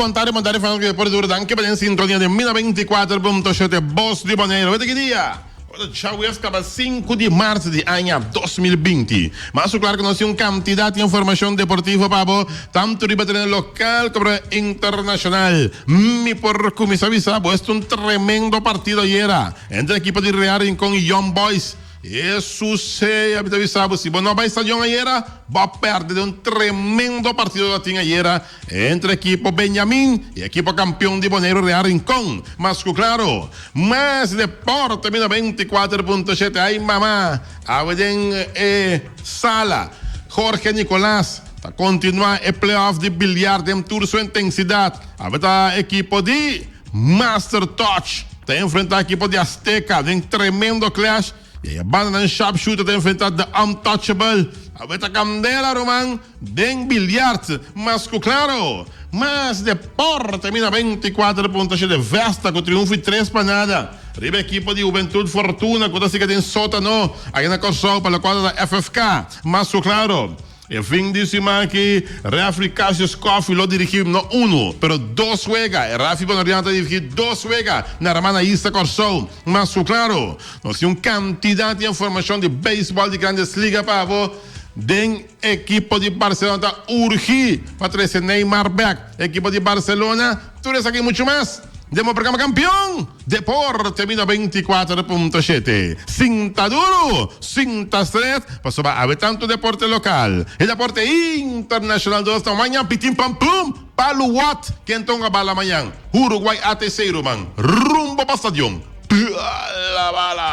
Bon tardi, bon tardi, fan por duro. Danki pa den sintonia di Mina 24.7 Bos di Boneiru. Wete ki dia? Ora djawees kaba 5 di mart di aña 2020. Mas ku klar ku nos tin un kantidat di informashon deportivo pa bo, tantu riba tereno lokal komo internashonal. Mi por kuminsá bisa bo esta un tremendo partido ayera entre ekipo di Real Rincon i Young Boys. Hesus sea, mi ta bisa bo, si bo no bai stadion ayera, bo a perde den un tremendo partido ta tin ayera entre ekipo Benjamin y ekipo campeon di Boneiru Real Rincon. Mas cu claro, mas deporte mi 94.7 ay mama, awe den e sala Jorge Nicolas ta continua e playoff di biliar den tur su intensidad. Awe ta ekipo di. Master Touch ta enfrenta ekipo di Azteca den tremendo clash y e bandanan Sharpshooter ta enfrenta The Untouchable. Awe ta candela ruman den biliard mas cu claro. Mas deporte mina 24 punto shete Vesta cu triunfo y tres pa nada riba ekipo di Juventud Fortuna cu ta siga den sotano aki na Corsou pa locual ta FFK mas cu claro. E fin di siman aki, refri Cassius Coffie lo dirigí no unu, pero dos wega. E refi boneriano ta dirigí dos wega na Ramana Isla Kòrsou. Mas ku klaro, nos tin un kantidat di informashon di beisbòl di Grandes Liga pa bo. Den ekipo di Barcelona ta urgí pa trese Neymar bèk. Ekipo di Barcelona, tur esaki i muchu mas. Den bo programa Kampion Deporte mi 94.7. Sinta duru, sinta stret, pasobra awe tantu deporte lokal i deporte internashonal dos ta mañan pitin pam pum palu wat ken tonga bala mañan Uruguay ATC ruman rumbo pa stadion bala bala.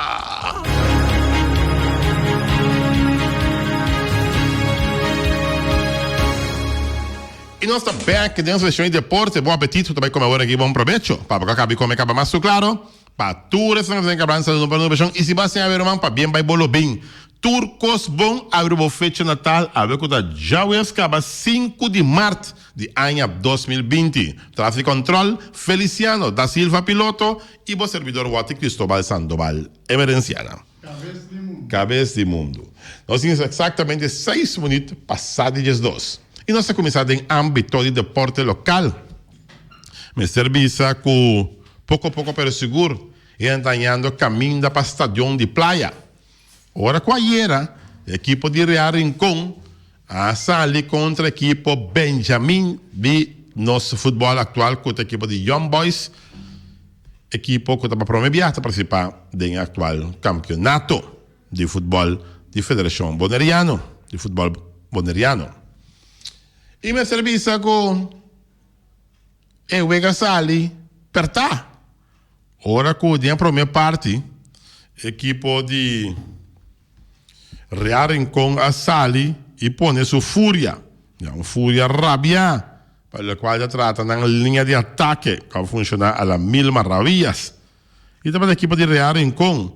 I nos ta bek den seshon di deporte. Bon apetit, ta bai kome awor aki. Bon probecho. Pa bo ka kabi kome kaba mas ku klaro. Pa tur esnan ku ta den kabran saludo pa nubeshon. I si bo a siña awe ruman, pabien bai bo lo bin. Tur kos bon awe bo fecha natal awe ku ta djawees kaba sinku di mart di aña 2020. Trafik Control, Feliciano da Silva piloto i bo serbidor Watty Cristobal Sandoval Emerenciana. Kabes di mundu. Nos tin eksaktamente seis minüt pasá di diesdos. I nos ta kuminsá den ámbito di deporte lokal. Mester bisa ku poko poko pero sigur e nan ta hañando kaminda pa stadion di Playa. Ora ku ayera e ekipo di Real Rincon a sali kontra ekipo Benjamin di nos futbòl aktual ku ta ekipo di Young Boys. Ekipo ku ta pa prome biaha ta partisipá den e aktual kampionato di futbòl di Federashon Boneriano di Futbòl Boneriano. I mester bisa ku e wega sali pèrtá ora ku den e prome parti ekipo di Real Rincon a sali i pone su furia, ya un furia rabiá pa lokual ta trata nan liña di atake ku a funshoná a la mil maravillas. I tabata ekipo di Real Rincon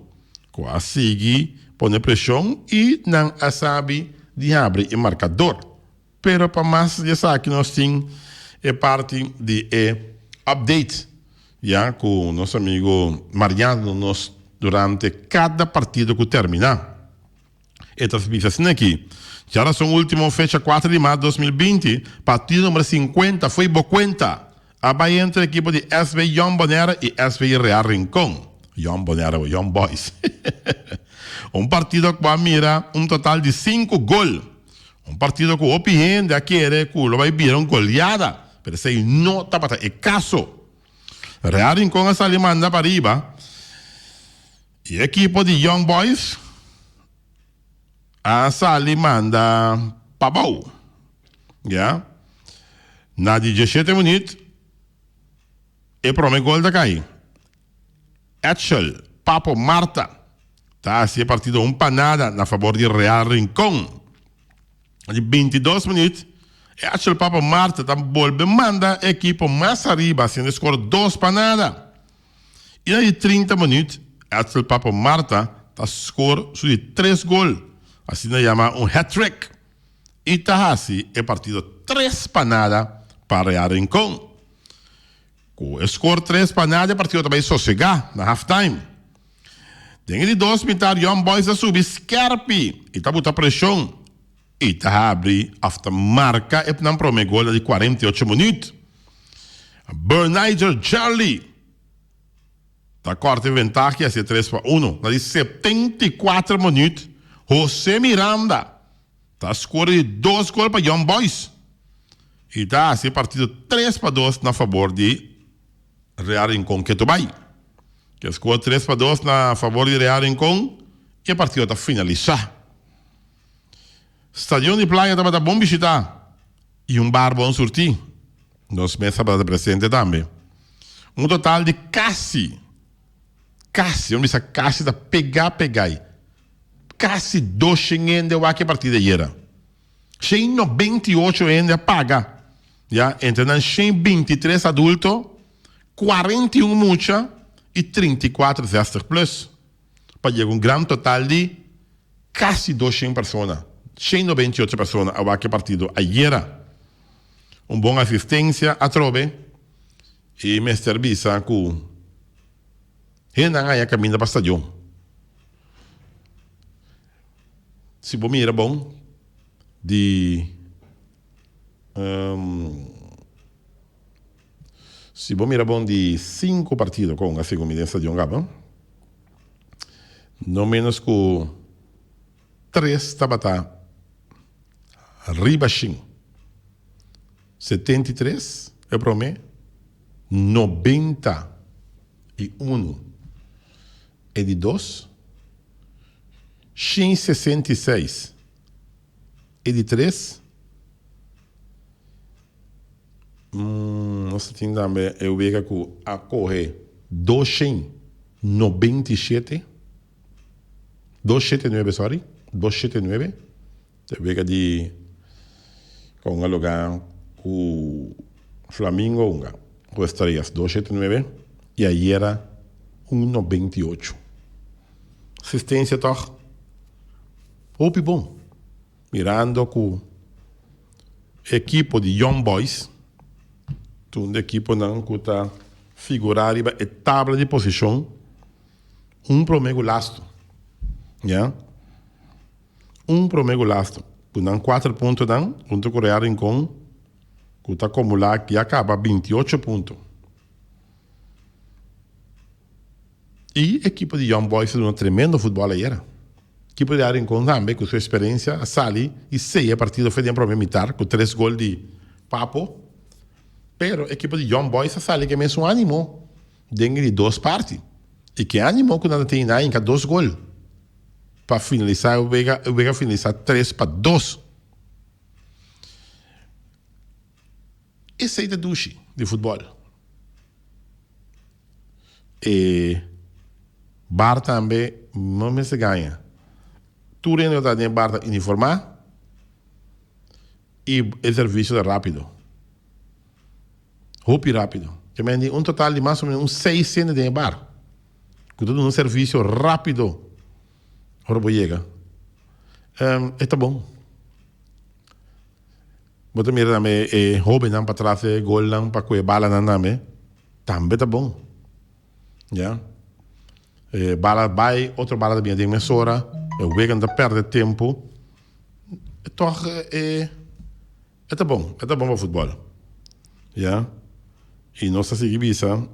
ku a sigui pone preshon i nan a sabi di habri e markador. Pero pa mas di esaki nos tin e parti di e update ya ku nos amigo Mariano nos durante kada partido ku termina. E ta bisa asina aki, Djarason ultimo fecha kuater di mart 2020, partido number 50 foi bo kuenta a bai entre ekipo di SV Jong Bonaire i SV Real Rincon. Jong Bonaire o Jong Boys. Un partido ku a mira un total di sinku gol. Un partido ku hopi hende a kere ku lo bai bira un goleada, pero esei no tabata e kaso. Real Rincon a sali manda pariba i e ekipo di Young Boys a sali manda pabou. Ya. Na di diesshete minuut e prome gol ta kai. Etchel Papo Marta ta hasi e partido un pa nada na fabor di Real Rincon. Na di 22 minuut Etchel Papo Marta ta bolbe manda e ekipo mas ariba hasiendo e skor dos pa nada. I na di 30 minuut Etchel Papo Marta ta skor su di tres gol, asina yama un hat-trick, i ta hasi e partido tres pa nada pa Real Rincon. Ku e skor tres pa nada e partido ta bai sosegá na halftime. Den e di dos mitar Young Boys a subi skèrpi i ta buta preshon i ta habri òf ta marka e nan promé gol na di 48 minüt. Berniger Charly ta kòrta e ventaha i hasi e 3-1. Na di 74 minüt Jose Miranda ta skora di dos gol pa Young Boys i ta hasi e partido 3-2 na fabor di Real Rincon Ketubay. Ke skor 3-2 na fabor di Real Rincon i e partido ta finalisá. Stadion di Playa tabata bon bishitá i un bar bon surtí. Nos mes tabata presente tambe. Un total di kasi, kasi, bo bisa kasi ta pegá pegá, kasi doshen hende wak e partida ayera. Shen 98 hende a paga, ya, entre nan shen 23 adulto, 41 mucha i 34 zestig plus, pa yega un gran total di Kasi 200 persona, 198 persona a wak e partido ayera. Un bon asistencia atrobe y mester bisa cu hendenan haya caminda pa stadion. Si bo mira bon di si bo mira bon di cinco partido cu a segun mi den stadion caba. No menos ku tres tabata riba shin. 73 e prome, 91 e di dos, shin 66 e di tres. Nos ta tin tambe e wega ku a kohe 297, dos shete nuebe sorry, dos shete nuebe, ta e wega di ku a hunga loga ku Flamingo a hunga ku Estrellas, dos shete nuebe i ayera un 98. Asistencia tòg hopi bon. Mirando ku ekipo di Young Boys ta un di ekiponan ku ta figurá riba e tabla di posishon un promé ku lastu, ya, un promé ku lastu ku nan kuater puntonan huntu ku Real Rincon ku ta akumulá ya kaba 28 punto. I ekipo di Young Boys a duna tremendo futbòl ayera. Ekipo di Rincon tambe ku su eksperensia a sali i seya e partido fe den prome mitar ku tres gol di Papo. Pero ekipo di Young Boys a sali ku e mesun animo den e di dos parti. I ke animo ku nan ta tene nan a hinka dos gol pa finalisá e wega, e wega a finalisá 3-2. Esei ta dushi di futbòl. E bar tambe no mester gaña. Tur hende ku ta den e bar ta uniformá i e servisio ta rápido. Hopi rápido. Ke men di un total di mas o menos un seis hende den e bar ku ta duna un servisio rápido ora bo yega. E ta bon. Bo ta mira tambe e hobennan patras e golnan pa ku e balanan tambe, tambe ta bon. Ya. E bala bai, otro bala ta bini den mesora, e wega no ta perde tempu. Tog e e ta bon, e ta bon pa futbol. Ya. I nos ta sigui bisa,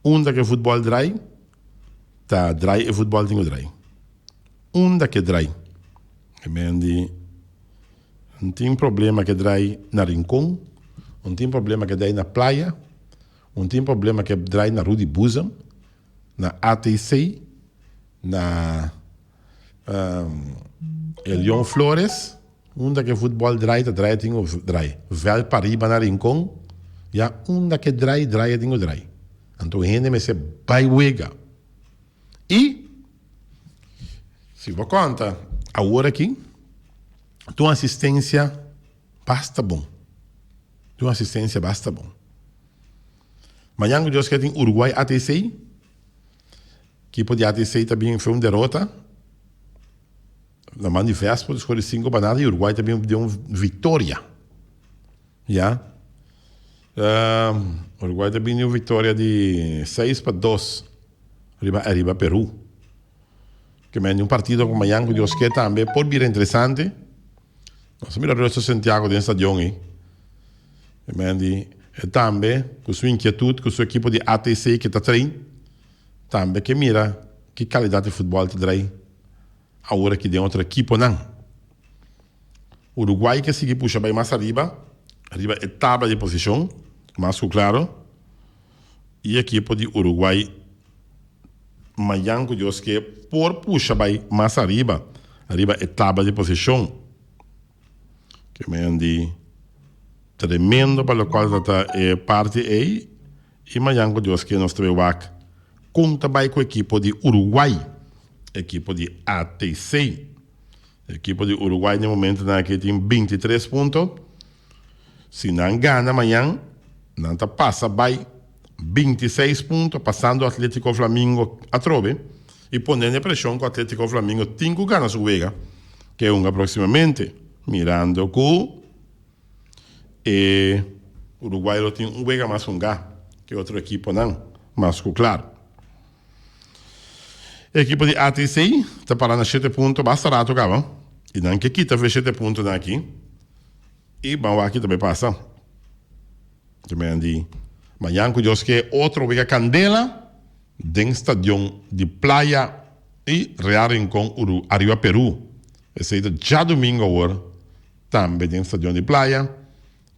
unda ku e futbol drai, ta drai e futbol tin ku drai. Unda ku e drai. E men di. N tin problema ke drai na Rincon, un tin problema ke drai na Playa, un tin problema ke drai na Rudi Boezem, na ATC, na Elion Flores, unda ke futbol drai ta drai tin ku drai. Veld pariba na Rincon, ya unda ke drai drai tin ku drai. Anto hende mester bai wega. I si bo konta awor aki ta un asistensia basta bon, ta un asistensia basta bon. Mañan ku Dios ke tin Uruguay ATC, ekipo di ATC ta bin fe un derota na man di Vespo, despues di sinku pa nada i Uruguay ta bin den un viktoria. Ya. Uruguay ta bini un victoria di 6-2 riba ariba Peru. Ke men di un partido ku mañan ku Dios ke tambe por bira interesante. Nos a mira Russo Santiago den stadion ei. Ke men di. E tambe ku su inkietut ku su ekipo di ATC ke ta train tambe ke mira ki kalidat di futbòl ta drai awor aki den otro ekiponan. Uruguay ke sigui pusha bai mas ariba riba e tabla di posishon mas ku klaro i ekipo di Uruguay mayan ku Dios ke por pusha bai mas ariba riba e tabla di posishon. Ke men di tremendo pa lokual ta ta e parti ei i mañan ku Dios ke nos ta bai wak kon ta bai ku ekipo di Uruguay, ekipo di ATC. Ekipo di Uruguay na e momentonan aki tin 23 punto. Si nan gana mañan nan ta pasa bai 26 punto pasando Atletico Flamingo atrobe y poniendo e presion cu Atletico Flamingo tin cu gana su wega ke hunga proximamente mirando cu e Uruguay lo tin un wega mas hunga ke otro ekiponan mas cu claro. E ekipo di ATC ta para na shete punto basta rato caba y nan ke kita fe shete puntonan aki y ban wak ki ta bay pasa. Te di mañan ku Dios ke otro wega kandela den stadion di Playa i Real Rincon Uru ariba Peru. Esei ta djadumingu awor tambe den stadion di Playa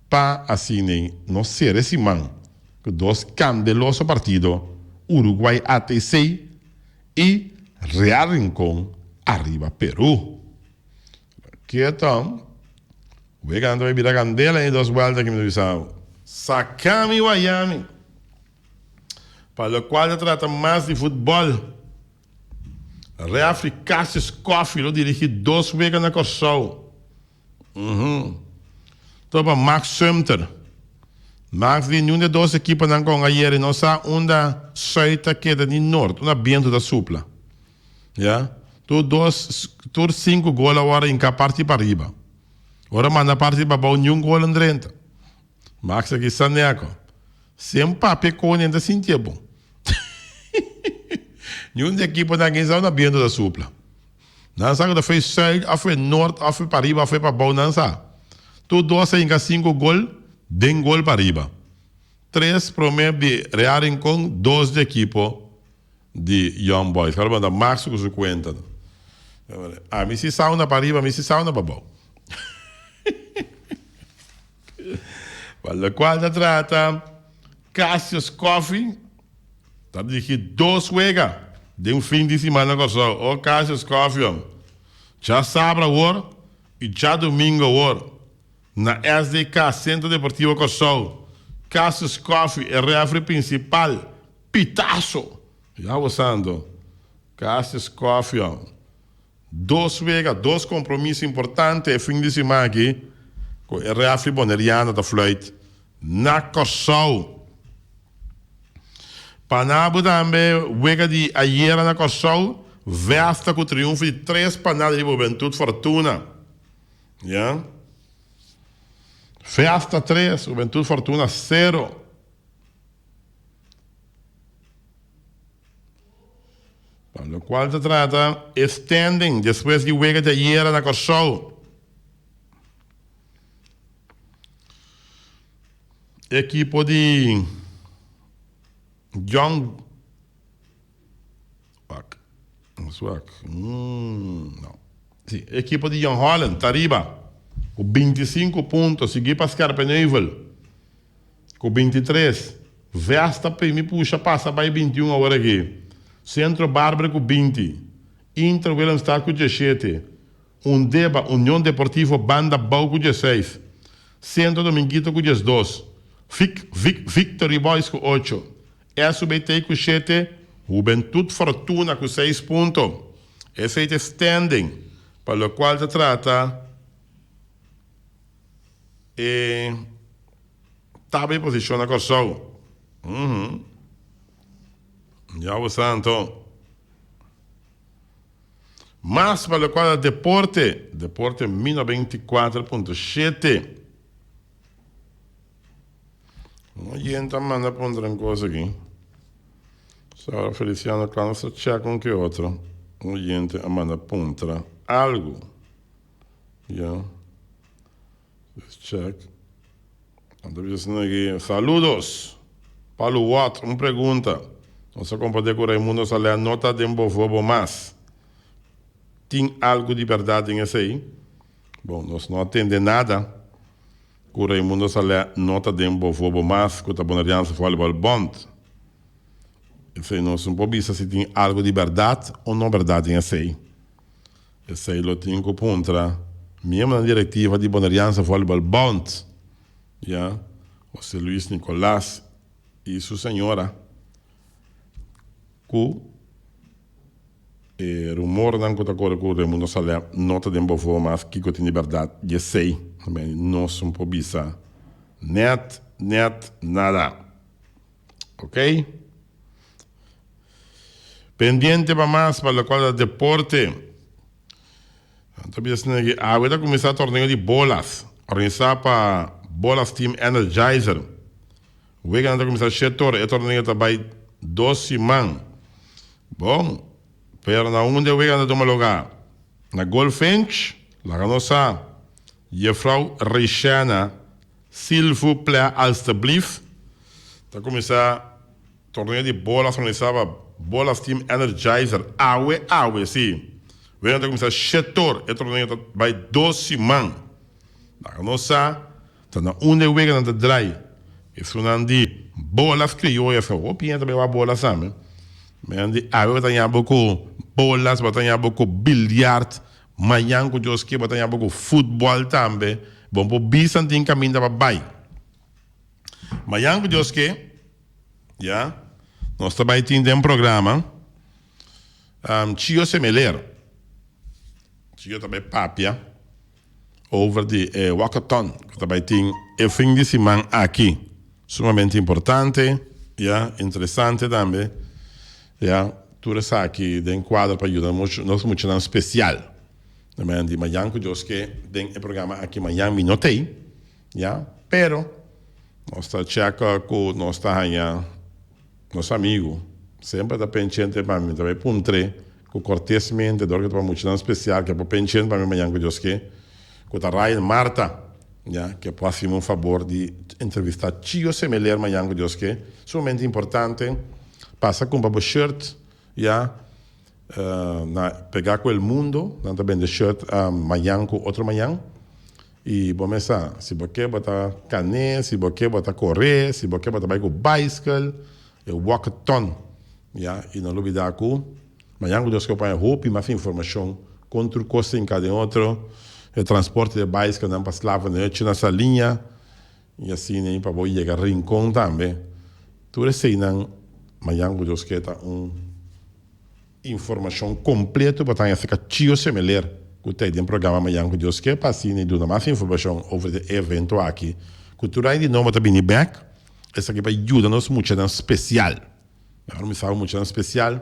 pa asina nos sera e siman ku dos kandeloso partido Uruguay ATC i Real Rincon ariba Peru. Keto. Weganan ta bay bira candela e dos buelta ki mi ta bisa bo. Saca mi wayami. Pa locual ta trata mas di futbol, Refri Cassius Coffie lo dirigi dos wega na Corsou. Uhum. Topa Max Sumter. Max di niun de dos ekiponan con ayer y no sa unda zuid ta keda ni noord, unda biento ta supla. Ya. Tur dos, tur sinku gol awor a hinká parti pariba. Ora manda parti pabou niun gol a drenta. Max aki saneko. Sin papia konen ta sintié bon. Niun di ekiponan aki sa unda biento ta supla. Nan sa ku ta fo'i sùit òf fo'i nort òf fo'i pariba òf fo'i pabou nan sa. Tur dos a hinka sinku gol den gol pariba. Tres promé di Real Rincon, dos di ekipo di Young Boys. Kaba manda Max ku su kuenta. Ami si sa unda pariba, ami si sa unda pabou. Pa lokual ta trata Cassius Coffee ta dirigi dos wega den fin di siman na Kòrsou. O Cassius Coffee hom. Djasabra awor i djadumingu awor na SDK Sentro Deportivo Kòrsou. Cassius Coffee e refri prinsipal. Pitaso! Ya bo santo. Cassius Coffee. Dos wega, dos compromiso importante e fin di siman aki cu e refri Boneriano ta fluit na Corsou. Pa nabo tambe wega di ayera na Corsou, Vesta cu triunfo di tres pa nada riba Hubentud Fortuna. Ya. Vesta tres, Hubentud Fortuna sero. Pa lokual ta trata e standing despues di wega di ayera na Kòrsou. Ekipo di Jong Wak, nos wak, no. Si, ekipo di Jong Holland ta riba ku 25 punto, sigui pa Scherpenheuvel. Ku 23, Vesta primi pusha pasa bai 21 awor aki. Centro Barber ku 20, Inter Willemstad ku 17, Undeba, Union Deportivo Banda Bou ku 16, Centro Dominguito ku 12, Vic Vic Victory Boys ku 8, SUBT ku 7, Hubentud Fortuna ku 6 punto. Esei ta e standing pa lokual ta trata E tabla di posishon na Kòrsou. Yahweh Santo. Mas pa lokual ta deporte, deporte mi 94.7. Un oyente a manda puntra un kos aki. Sara Feliciano kla nos ta check un ke otro. Un oyente a manda puntra algu. Ya. Let's check. Nan ta bisa asina aki, Saludos! Palu Watt, un pregunta. Nos a komprendé ku Raimundo Saleh no ta den Bovobo mas. Tin algu di bèrdat den esei? Bon, nos no a tende nada ku Raimundo Saleh no ta den Bovobo mas, ku ta Boneriaanse Volleyball Bond. Esei nos no por bisa si tin algu di bèrdat o no bèrdat den esei. Esei lo tin ku puntra miembronan direktiva di Boneriaanse Volleyball Bond, ya, José Luis Nicolaas i su señora, ku e rumornan ku ta kore ku Raimundo Saleh no ta den Bovoa mas, kiko tin di bèrdat di esei? Nos no por bisa nèt nèt nada. Ok. Pendiente pa mas pa locual ta deporte. Nan ta bisa asina ki awe ta cuminsa torneo di bolas organisa pa Bolas Team Energizer. Weganan ta cuminsa shete ora. E torneo ta bay dos siman. Bon, pero na unda e weganan ta tuma lugar? Na Goldfinch? Laga nos sa. Juffrouw Rishana Silvu plè alstublieft. Ta kuminsá torneo di bolas organisá pa Bolas Team Energizer awe awe sí. Wega ta kuminsá shetor e torneo ta bai dos siman. Laga nos sa ta na unda e weganan ta drai. Esunnan di bolas krioyo sa hopi hende ta bai wak bolas tambe. Men di awe bo ta ña bo ku bolas bo ta ña bo ku bilyart Mañan ku Dios ke bo ta yama ku futbòl tambe. Bon por bisa tin kaminda pa bai. Mañan ku Dios ke, ya, nos ta bai tin den programa Chio Semeler. Chio ta bai papia over di e walkathon ku ta bai tin e fin di siman aki. Sumamente importante, ya, interesante tambe, ya, tur esaki den kuadro pa yuda nos muchanan spesial. Ta menen di mañan ku Dios ke den e programa aki mañan mi no t'ei, ya, pero nos ta chèk ku nos ta haña nos amigu semper ta penchente pa mi, mi ta bai puntr'é ku kortesmente dor ku ta pa muchanan spesial ke por penchente pa mi mañan ku Dios ke, ku ta Ryan Marta. Ya, ke por hasimu un fabor di entrevista Chio Semeler mañan ku Dios ke. Sumamente importante. Pasa kumpra bo shirt, ya, na Pegá ku El Mundo. Nan ta bende shirt mañan ku otro mañan. I bo mes sa, si bo ke bo ta kané, si bo ke bo ta koré, si bo ke bo ta bai ku baiskel, e walkathon, ya. I no lubidá ku Mañan ku Dios ke paña hopi mas informashon kon tur kos ta hinká den otro, e transporte di e baiskelnan pa Slavenhutje na Saliña i asina i pa bo yega Rincon tambe. Tur eseinan mañan ku Dios ke ta un informashon kompleto pa ta haña aserka Chio Semeler ku ta den programa mañan ku Dios ke pa asina i duna mas informashon over di e evento aki ku tur aña di nobo ta bini bek esaki pa yuda nos muchanan spesial. Ahora mi sa muchanan special,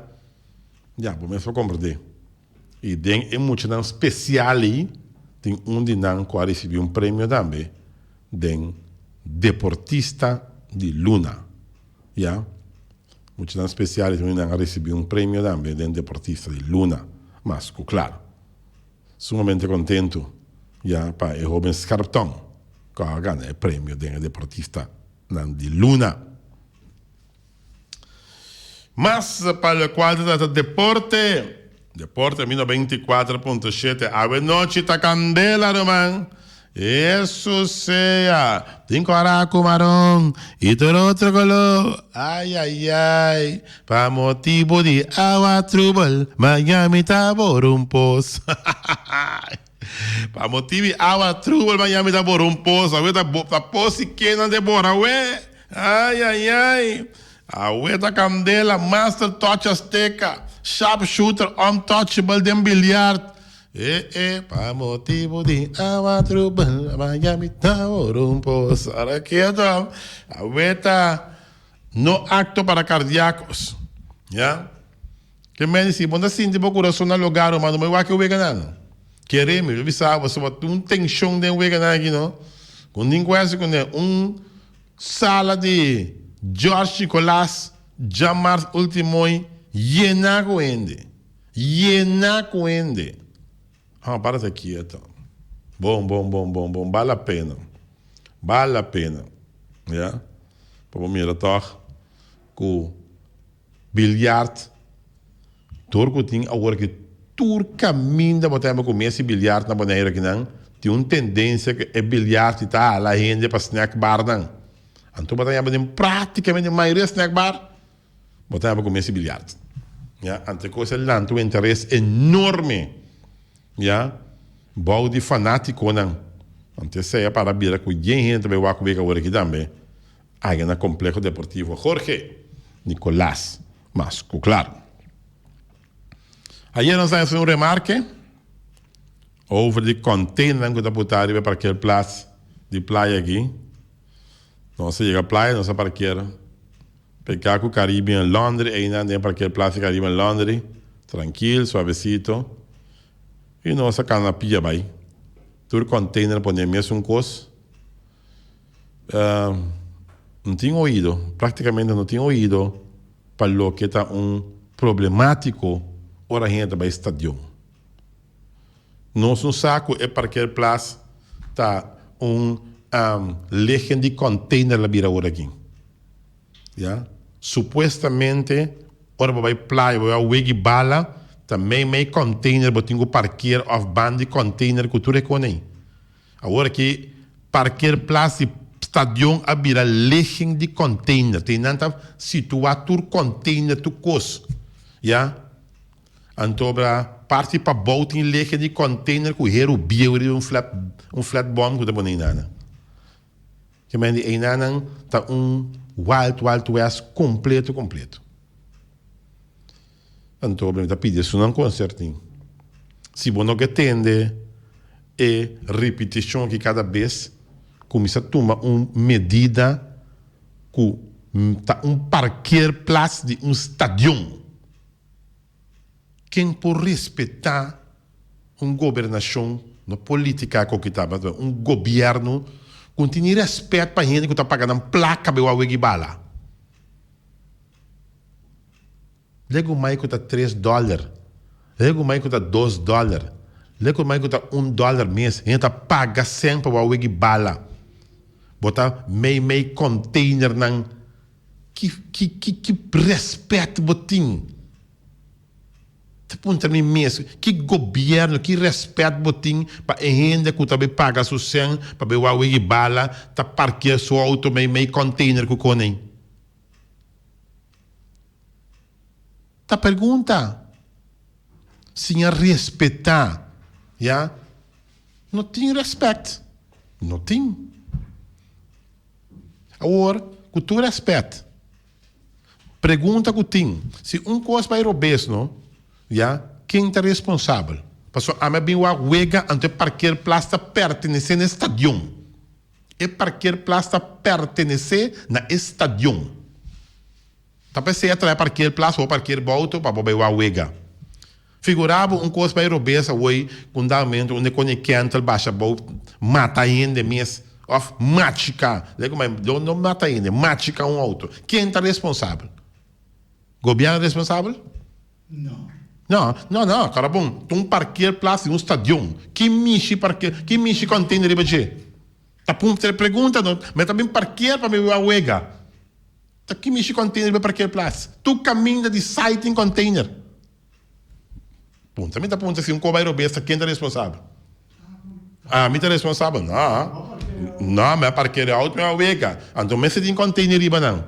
ya, bo mes por comprende. Y den e muchanan special ey, tin un di nan cu a ricibi un premio tambe den Deportista di Luna. Ya, muchanan special y un di nan a ricibi un premio tambe den Deportista di Luna. Mas cu claro, sumamente contento, ya, pa e hoben Scarpton cu a gana e premio den e Deportista nan di Luna. Mas pa locual ta trata deporte, deporte mi 94.7 awe nochi ta candela ruman. Eso sea, tin cora cu maron y tur otro color. Ay ay ay, pa motibo di awa trubel, Miami ta bora un pos. Pa motibo di awa trubel, Miami ta bora un pos. Awe ta pos y kenan de bora awe. Ay ay ay! Awe ta candela, Master Touch Azteca, Sharp Shooter Untouchable den biliard. E e, pa motibo di awa trubel, Miami ta ora un pos. Ora keto, awe ta no acto para cardiacos. Ya? Ke men si bo no ta sinti bo kurason na lugar ruman no bai wak e weganan. Kere mi, mi bisa bo soba tin un tenshon den weganan aki no. Ku nin ku hasi kuné un sala di George Nicolas djamars ultimo yena ku hende. Yena ku hende. Ah, para ta kieto. Bon, bon, bon, bon, bon. Bal la pena. Bal la pena. Ya. Pa bo mira tòg ku biljart dor ku tin awor aki tur kaminda bo ta heba ku mesa di biljart na Boneiru akinan tin un tendensia ku e biljart ta hala hende pa snack barnan. Anto bo ta heba den práktikamente mayoria snack bar bo ta heba ku mesa di biljart. Ya, anto e kos a lanta un interes enorme. Ya, bou di fanátikonan. Anto esei a para bira ku yen hende ta bai wak wega awor aki tambe, aya na Kompleho Deportivo Jorge Nicolas mas ku klaru. Ayer nos a hasi un remarke over di kònteinernan ku ta putá riba e parkeerplaats di playa aki. Nos a yega playa, nos a parkeer pegá ku Caribbean Laundry einan den e parkeerplaats di Caribbean Laundry, trankil, suavesito. I nos a kana pia bai. Tur container pone mesun kos. No tin oido, praktikamente no tin oido pa loke ta un problemátiko ora hende ta bai stadion. Nos no sa ku e parkeerplaats ta un legen di container la bira ora aki. Ya. Supuestamente ora bo bai playa bo bai wegi bala ta mei mei container bo tin ku parkeer of ban di container ku tur e kon ei. Awor aki parkeerplaats di stadion a bira legen di container. Te nan ta situa tur container tur kos. Ya. Anto bra parti pabou tin legen di container ku heru bieu riba un flat un flat bom ku ta pone einan. Ke men di einanan ta un wild wild west completo completo. Anto mi ta pidi esunnan concertin si bo no ke tende e ripiticion aki cada bes cuminsa tuma un medida cu ta un parkeerplaats di un stadion. Ken por respetá un gobernashon, no polítika ku kita, mas un gobièrnu ku no tin ni rèspèt pa hende ku ta paga nan plaka bai wak wegi bala? Legumai ku ta tres dòler, legumai ku ta dos dòler, legumai ku ta un dòler mes, hende ta paga sèn pa wak wegi bala. Bo ta mei mei kònteinernan. Ki ki ki ki rèspèt bo tin? Ta puntra mi mes, ki gobierno, ki rèspèt bo tin pa e hende ku ta bai paga su sèn pa bai wak wegi bala ta parkea su outo mei mei container ku konei? Ta pregunta. Siña respetá, ya. No tin rèspèt. No tin. Awor, ku tur rèspèt, pregunta ku tin, si un kos bai robes no, ya, ken ta responsabel? Pasobra ami a bin wak wega anto e parkeerplaats ta pertenesé na e stadion. E parkeerplaats ta pertenesé na e stadion. Ta p'esei a traha parkeerplaats pa bo parkeer bo auto pa bo bai wak wega. Figurá bo un kos bai robes awoi ku un dado momento unda e kone kentel basha bou mata hende mes of machiká lei kuma no no mata hende machiká un auto ken ta responsabel? Gobièrnu responsabel? No. No no no kòrda bon ta un parkeerplaats di un stadion ki mishi parkeer ki mishi container riba dje ta puntra pregunta no mi ta bin parkeer pa mi bai wega. Ta ki mishi container riba parkeerplaats? Tur caminda di site tin container. Punta mi ta punta si un coba robes ta ken ta responsabel? Ami ta responsabel? No. No, mi a parkeer e auto mi a wega. Anto mester tin container riba nan.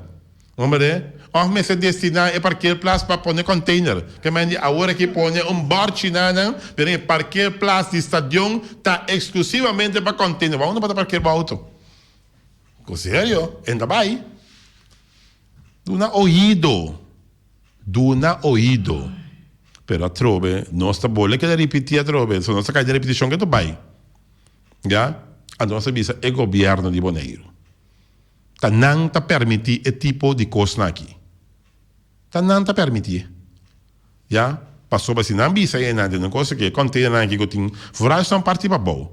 Hombre, of mester destina e parkeerplaats pa pone container. Ke men di awor aki pone un borchi na nan, pero e parkeerplaats di stadion ta exclusivamente pa container. Wou no por ta parkeer bo auto? Ku serio, e ta bai. Duna oido, duna oido. Pero atrobe nos ta bole keda ripití atrobe, so nos ta kai den ripitishon ke ta bai. Ya, anto nos ta bisa e gobièrnu di Boneiru. Ta nan ta permití e tipo di kosnan aki. Ta nan ta permitié. Ya, pasobra si nan bisa e nan den un cosa ke e containernan aki ku tin vooral esun parti pabou.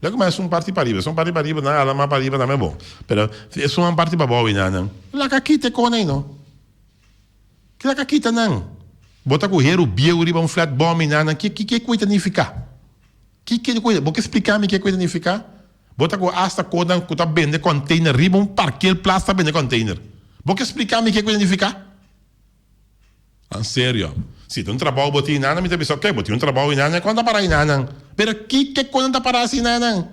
Lo ke mas esun parti pariba, esun parti pariba nan ala mas pariba tambe bon. Pero si esun parti pabou ei nan nan laga kita e kona ei no. Laga kita nan. Bo ta ku heru bieu riba un flat bom ei nan nan ke ke ke ku ei ta nifiká? Ke ke ku ei bo ke splika mi ke ku ei ta nifiká? Bo ta ku asta konan ku ta bende container riba un parkeerplaats ta bende container. Bo ke splika mi ke ku identifiká? An serio. Si ta un trabou bo tin nan, mi ta bisa ok, bo tin un trabou einan, kon ta para einan? Pero kiko konan ta para asina einan?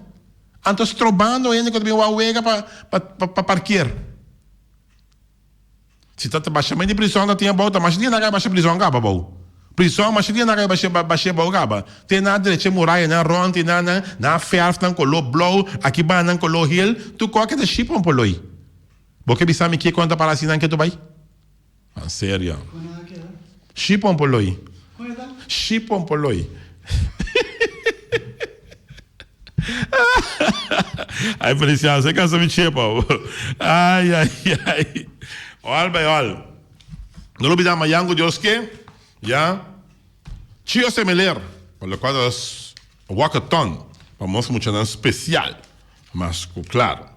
Anto strobando hende ku ta bin wak wega pa pa parkeer. Si ta basha men di prison ta tin abou, ta masha dia nan a basha prison kaba abou. Prison masha dia nan a basha basha abou kaba. Te nan a drecha e murayanan rond i nan nan a ferf nan koló blou, aki banda nan koló hel, tur kos a keda ship un poloi. Bo ke bisa mi kiko nan ta para asina nan ke tur bai? An serio. Shi pompoloi. Shi pompoloi. Ay Feliciano, se cansa mi chepa. Ay, ay, ay. All by all. No lo olvida mañana cu Dios ke. Ya. Chio Semeler. Pa lo cual ta walkathon. Pa nos muchanan special. Mas cu claro.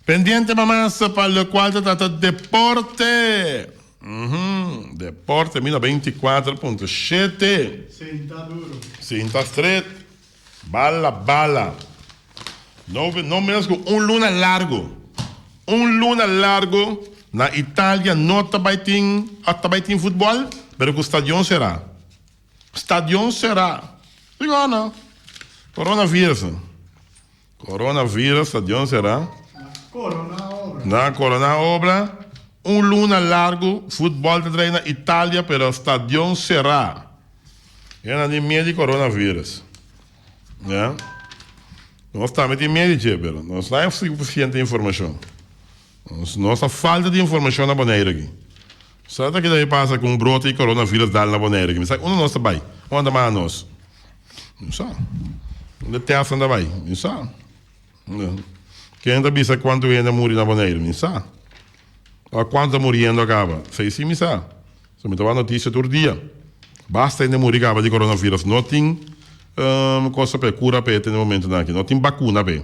Pendiente pa mas pa locual ta trata deporte. Deporte mi 94.7. Sinta duro. Sinta stret. Bala bala. No, no menos cu un luna largo. Un luna largo na Italia no ta bay tin, a ta bay tin futbol, pero cu stadion cera. Stadion cera. Digo no. Coronavirus. Coronavirus, stadion cera. Corona obra. Na corona obra. Un luna largo futbol ta trae na Italia pero stadion cera. Nan tin miedo di coronavirus. Ya. Nos tambe tin miedo di dje pero nos no hay suficiente informacion. Nos ta falta di informacion na Bonaire aki. Sa ta keda pasa cu un brote di coronavirus dal na Bonaire aki. Mi sa unda nos ta bay? Unda ta manda nos? Mi sa. Unda testnan ta bay? Mi sa. Ken ta bisa cuanto hende a muri na Bonaire? Mi sa. O cuanto ta muriendo caba? Esey si mi sa. So mi ta wak noticia tur dia. Basta hende muri caba di coronavirus. No tin cosa p'e, cura p'e te na e momentonan aki. No tin bacuna p'e.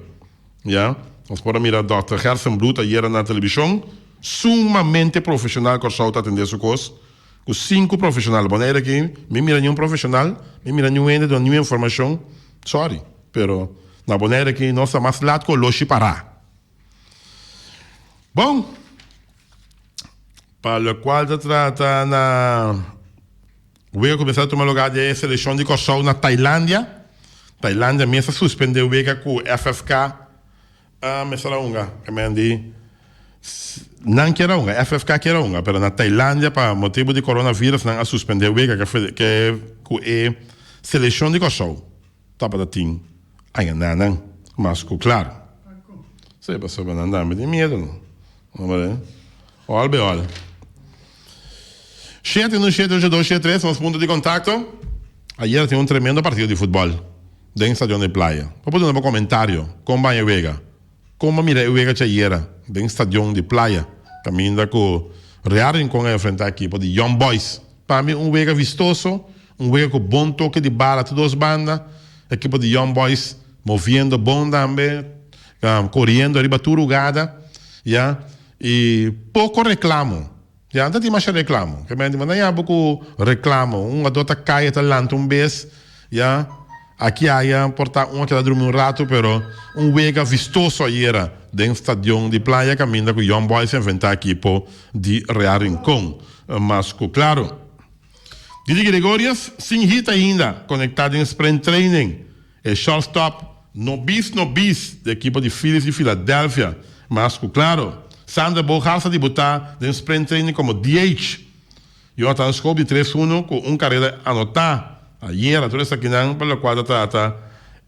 Ya, nos por a mira Dòkter Gerstenbluth ayera na televishon, sumamente profeshonal Kòrsou ta atendé su kos ku sinku profeshonal. Bonaire aki mi mira niun profeshonal, mi mira niun hende duna niun informashon, sorry, pero na Bonaire aki nos ta mas lat ku oloshi pará. Bon, pa lokual ta trata na. Wega kuminsá tuma lugá di e selekshon di Kòrsou na Tailandia. Tailandia mes a suspendé wega ku FFK mester a hunga. Kamen di nan kier a hunga, FFK kier a hunga, pero na Tailandia pa motibu di coronavirus nan a suspendé wega ku e selekshon di Kòrsou tabata tin aña nan mas ku klaru. Sí, pasobra nan tambe tin miedu no. Ol be ol. Shete un shete ocho dos shete tres nos punto di contacto. Ayer tin un tremendo partido di futbol den Stadion di Playa. Bo por duna bo comentario con ban e wega? Con bo mira e wega djayera den Stadion di Playa caminda cu Real Rincon a enfrenta ekipo di Young Boys? Pa mi un wega vistoso, un wega cu bon toke di bala tur dos banda. Ekipo di Young Boys moviendo bon tambe, coriendo riba tur hugada, ya. Y poco reclamo. Ya no ta tin masha reclamo. Ke men di ya bo cu reclamo. Un jugador ta cay e ta lanta un bes, ya. Aki aya por ta un a keda drumi un rato pero un wega vistoso ayera den stadion di Playa caminda cu Young Boys a enfrenta ekipo di Real Rincon. Mas cu claro. Didi Gregorius sin hit ainda conecta den sprint training. E shortstop no bis no bis di ekipo di Phillies di Philadelphia. Mas cu claro, Xander Bogaerts a debuta den sprint training como DH. Jonathan Schoop di tres uno cu un careda anota ayera. Tur esakinan pa locual ta trata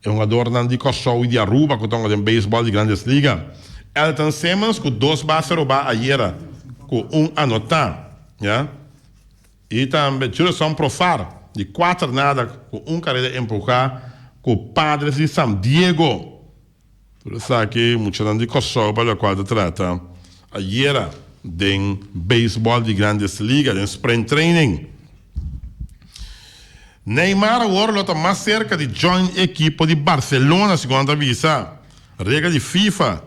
e hungadornan di Corsou y di Aruba cu ta hunga den baseball di Grandes Liga. Elton Simmons cu dos base roba ayera cu un anota. Ya. Y tambe Jurison Profar di cuater nada cu un careda empuha cu Padres di San Diego. Tur esaki muchanan di Kòrsou pa lokual ta trata ayera den beisbòl di Grandes Liga den spring training. Neymar awor lo ta mas serka di join ekipo di Barcelona segun nan ta bisa. Regla di FIFA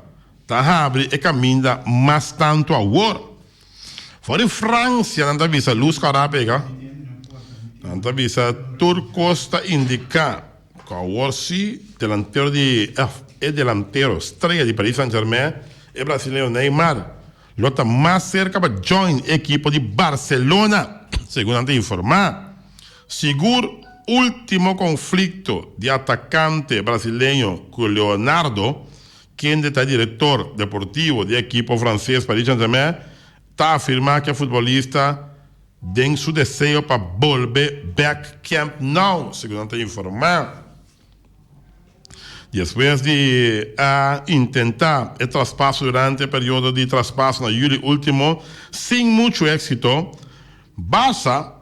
ta habri e kaminda mas tantu awor. For di Francia nan ta bisa lus kòrá pega. Nan ta bisa tur kos ta indiká ku awor si. delantero di e delantero strea di Paris Saint Germain, e brasileño Neymar, lo ta mas serka pa join e ekipo di Barcelona, segun nan ta informá. Sigur ultimo konflikto di atakante brasileño ku Leonardo, kende ta direktor deportivo di e ekipo franses Paris Saint Germain, ta afirmá ku e futbolista den su deseo pa bolbe bek Camp Nou, segun nan ta informá. Despues di a intentá e traspaso durante e periodo di traspaso na yüli último sin muchu éksito, Barça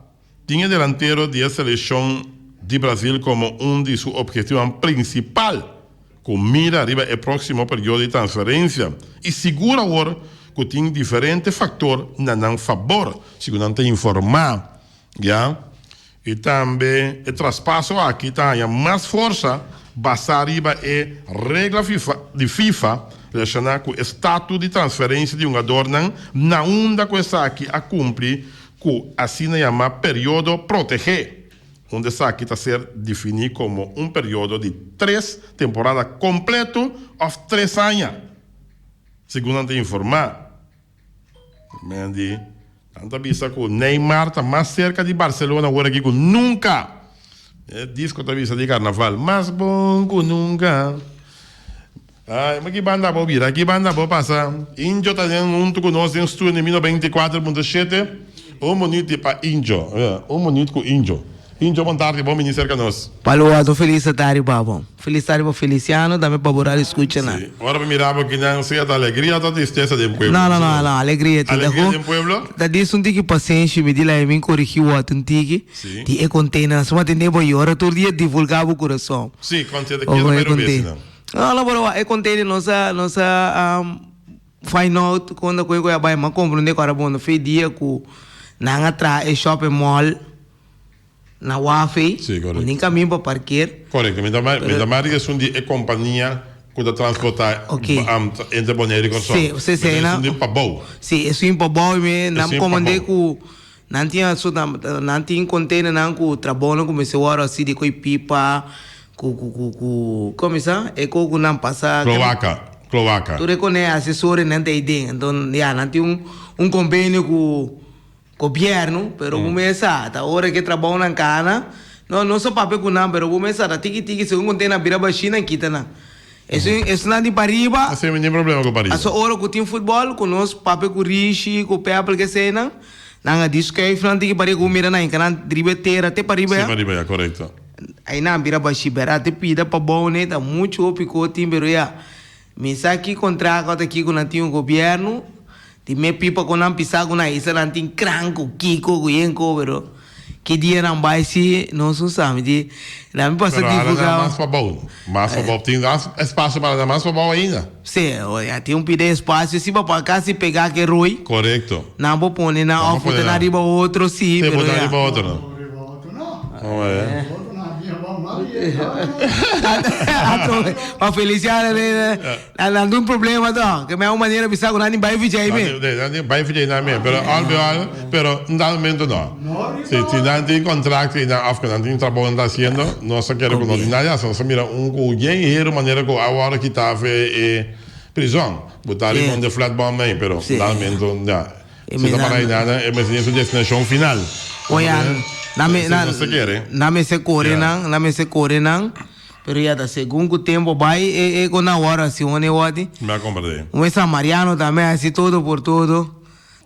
tin e delantero di e selekshon di Brazil komo un di su ophetivonan prinsipal ku mira riba e próksimo periodo di transferensia i sigur awor ku tin diferente faktor na nan fabor, segun nan ta informá. Ya. I tambe e traspaso aki ta haña mas forsa basá riba e regla di FIFA relashoná ku e statu di transferensia di hungadornan na unda ku esaki a kumpli ku asina yamá periodo protegé, unda esaki ta ser definí komo un periodo di tres temporada kompleto òf tres aña, segun nan ta informá. Mendy, Nan ta bisa ku Neymar ta mas serka di Barcelona awor aki ku nunka. E disko ta bisa di karnaval, mas bon ku nunka. Ay, ma ki banda bo bira, ki banda bo pasa? Injo ta den huntu ku nos den studio di 94.7. Un minuut di pa Injo. Un minuut ku Injo. Injo, bon tardi, bon bini serka nos. Paluado felis tardi pa bo. Felis tardi pa Feliciano, tambe pa bo radio scuchanan. Si, ora mi mira bo kinan sea ta alegria o ta tristesa den pueblo? No, no, no, no, alegria tin. Alegria den pueblo? Ta dis un tiki pasenshi, mi di lae mi corigi wot un tiki. Si. Di e container, suma tende bo yora tur dia divulga bo curason. Si, conte ta kier ta bay robes nan. No, no, pero e container nos a, nos a find out con ta cu e a bay, mi a comprende cu ora bo no fe dia cu nan a traha e shopping mall. Na waf ei, Sí, ku nin kamin pa parker. Korekto. Mi ta mi ta mari esun di e kompania ku ta transportá Ok. entre Boneiru i Kòrsou. Sí, sí, sí, Mi ta na esun di Pabou. Sí, esun Pabou i mi nan Esun komand'é Pabou. ku nan tin asu nan tin konteinernan ku trabounan ku mester wòrdu hasi di koi pipa ku ku ku ku komo sa e ko ku nan pasa Kloaka, kloaka. Tur e kone asesorionan ta ei den. Anto ya nan tin un un kombenio ku Gobierno, pero bo mes sa, ta ora ke trabounan kana, no, no sa papia ku nan, pero bo mes sa, ta tiki tiki segun kon tene a bira bashí nan kita nan. Esun, esunnan di pariba, Así mi tin problema ku pariba. Aso ora ku tin futbòl, ku nos papia ku Rishi, ku Pepel, ke eseinan, nan a di skuif nan tiki pariba ku bo mira nan hinka nan riba e tera te pariba Sí, ya. pariba ya, korekto. Ainan a bira bashí, bèrdat te pida pa bou ne ta muchu hopi ko tin, pero ya, Mi sa ki kontrako ta ki ku nan tin un gobièrnu, di me pipa ku nan pisa ku nan isa nan tin kran ku kiko ku yenko pero ki dia nan bai si nos no sa mi di la mi pasa Pero ahora divulga. nan mas pabou, mas pabou tin mas espacio para nan mas pabou ainda. Si, ya tin un pida espacio si pa pa kasi pega ke roi. Korekto. Nan por pone nan Nan of por pone puta nan nan. riba otro si Si, pero puta ya. riba otro no. Riba otro no. Oh, eh. Pa Feliciano nan tin un problema to ke un manera bisa ku nan tin bai ficha ei me. Nan tin bai ficha ei nan me pero al be al pero un dado momento no si si nan tin contract ei nan of ku nan tin trabou nan ta haciendo nos ta kere ku no tin nada nos ta mira un ku yen hero manera ku a wòrdu kita fe e prizon bo ta riba un de flat bom ei pero un dado momento ya. Si ta para einan, e mester tin su destinashon final. Oya, nan me, nan, nan mester kore nan, nan mester kore nan, pero ya ta segun ku tempo bai e e kon nan wòrdu hasi hone wòrdi. Mi a komprendé. Un San Mariano tambe a hasi todo por todo.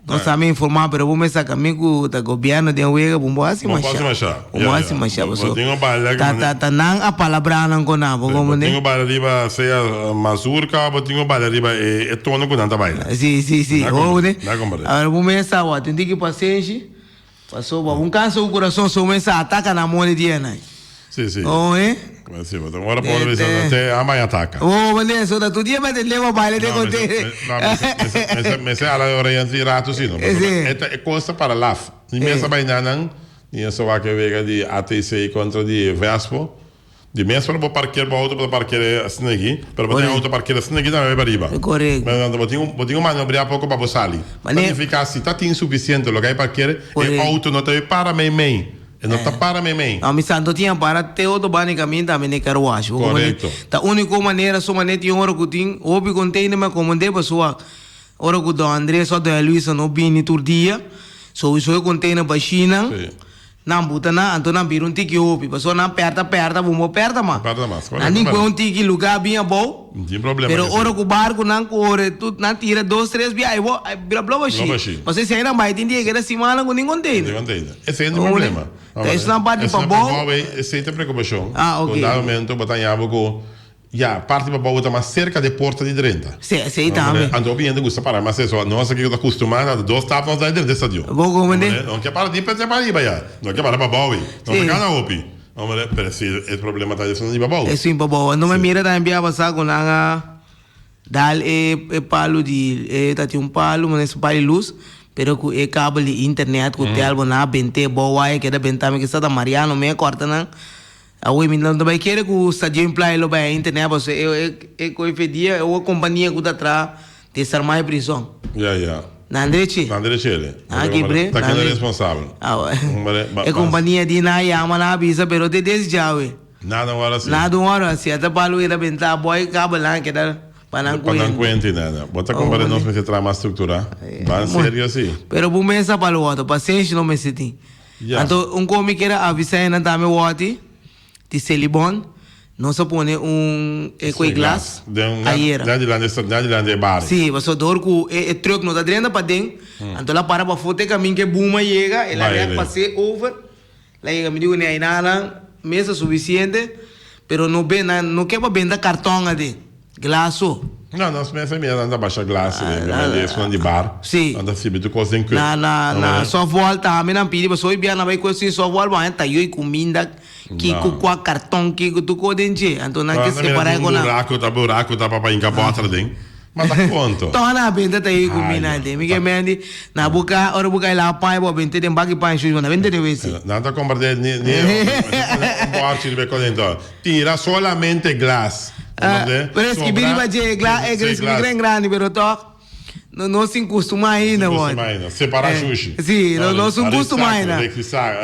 No sa mi informá, pero bo mester sa kami ku ta gobièrnu den wega, bo no por hasi Bo no por hasi masha. masha. Bo no por hasi masha, Bo pasobra tin un baila ta ta ta nan a palabrá nan kon nan, bo Bo komprendé? tin un baila riba sea mazurka, bo tin un baila riba e e tono ku nan ta baila. Si, si, si. Na Ho, komprendé, ne? na komprendé. Ahora bo mester a tin tiki pasenshi, pasobra bo un kansa bo kurason, so mester ataka na moli dia nai. Si, si. Oh, eh? Si, bo ta ora por bisa na te ama y ataka. Oh, bo ne, so ta tur dia mester leba baile te No, kote. mester, no, mester, mester, mester ala de ora yentri rato si, no. Si. E ta e kosta para laf. Ni mester bai nanan, ni mester wak e wega di ATC kontra di Vespo. Di mes ora bo parker bo auto bo ta parker asina aki, pero bo tin auto parker asina aki tambe bai pariba. Korekto. Pero bo tin bo tin ku maniobriá poko pa bo sali. Ta Mane. nifiká si ta tin sufisiente loke ai parker, e Korekto. auto no ta bai para mei mei. E no ta para meimei. No, mi santo tin a para te otro banda di caminda tambe n'e carwash. Bo comprende? Correcto. Ta unico manera so manera tin ora cu tin hopi container mi a comand'é pasobra ora cu Don Andres of Doña Luisa no bini tur dia, souiso e container bashinan. Sí. Nan buta nan, anto nan bira un tiki hopi, pasobra nan pèrta pèrta, bo no pèrta mas. Pèrta mas, Nan korekto tin kue mano. un tiki lugá bien abou, No tin problema pero ku ora esei. ku barkunan kore tur nan tira dos tres bia ai bo ai bira blo bashí. Blo bashí. Pasobra esei nan bai tin dia keda simannan ku nin Nin container. container. Esei no tin Uni. problema. Ta esnan parti Esnan pabou. pabou ei, esei ta preokupashon. Ah, Ku ok. dado momento bo ta haña bo ku Ya, parti pa bou ta mas serka de porta di drenta. Sí, esei tambe. Anto hopi hende gusta para mas eso. Nos aki ku ta kustumá na dos tap nos ta drenta estadio. Bo komo de? No ke para di pa ariba ya. No ke para pa bou ei. No ta gana hopi. Pero si e problema ta esun di pa bou. Esun pa bou. Anto mi mira tambe bia pasá ku nan a dal e palu di e ta tin un palu manera su palu di lus pero ku e kabel di internet ku tel bo nan a bent'é bou waya keda bentá mi ke sa ta Mariano mi a kòrta nan. Awe mi no ta bai kere ku Stadion Playa lo bai a internet pasobra e e koe fe dia e oa kompania ku ta traha desarmá e prison. Ya ya. Nan drechi. Nan drechi ele. Nan a kibr'é. Ta kende responsabel. Awe. E kompania di nan a yama nan a bisa pero te desde djawe. Nada un ora asi. Nada un ora asi. Ata palu e ta benta boy kabelnan keda pa nan Pa nan kuenta. kuenta i nada. Bo ta kompara nos mester traha mas strukturá. Ban serio asi. Pero bo mester pa lo otro. Pasenshi no mester tin. Ya. Anto un kon mi kier a avisa hennan tambe wòti di Selibon nos a pone un e koe glas Den ayera. na dilanti esta na dilanti e bario. Sí, pasobra dor ku e e truck no ta drenta paden, anto el a para pafó te kamin ku e boom a yega, el a Bai rèk den. pas'é over, el a yega. Mi di ku ainda mesa sufisiente, pero no benta no ke pa benta karton aden. Glas so. No, nos mester mira nan ta basha glas den den di esunnan di bar. Sí. Nan ta sirbi tur kos den cup. Na na na softball tambe nan pidi pasobra hoy bia nan bai koe sin softball bo haña tayo y kuminda kiko kua karton kiko tur kos den dje anto nan ke separa e ku nan. Buraku ta buraku ta pa hinka bòter den. Ma ta konto. Tòg nan a benta tayo y kuminda den. Mi ke mendi na bo ka ora bo kai laba paña bo a benta den baki paña shushi bo na benta den wc. Nan ta kompartí ni ni un bòrchi riba e konento. Tira solamente glas. Pero es ki bini pa dje glas, e glas gran grandi, pero toch no no sin costuma ainda, Sin bon. costuma ainda. Separa shushi. Sí, no no sin costuma ainda.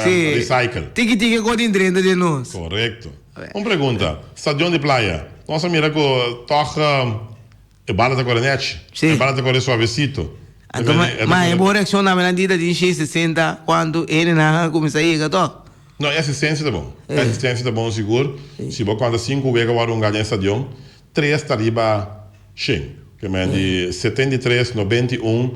Sí. Recycle. Tiki tiki ko tin drenta den nos. Correcto. Un pregunta. Stadion di Playa. Nos a mira ku toch e bala ta kore nechi. Sí. E bala ta kore suavecito. Anto ma ma e bo reaccion na Melandita tin 660 cuanto hendenan a cuminsa yega toch? No, e asistencia ta bon. E asistencia ta bon sigur. Si bo conta sinku wega wòrdu hunga den stadion, tres ta riba shen. Ke men di 73, 91,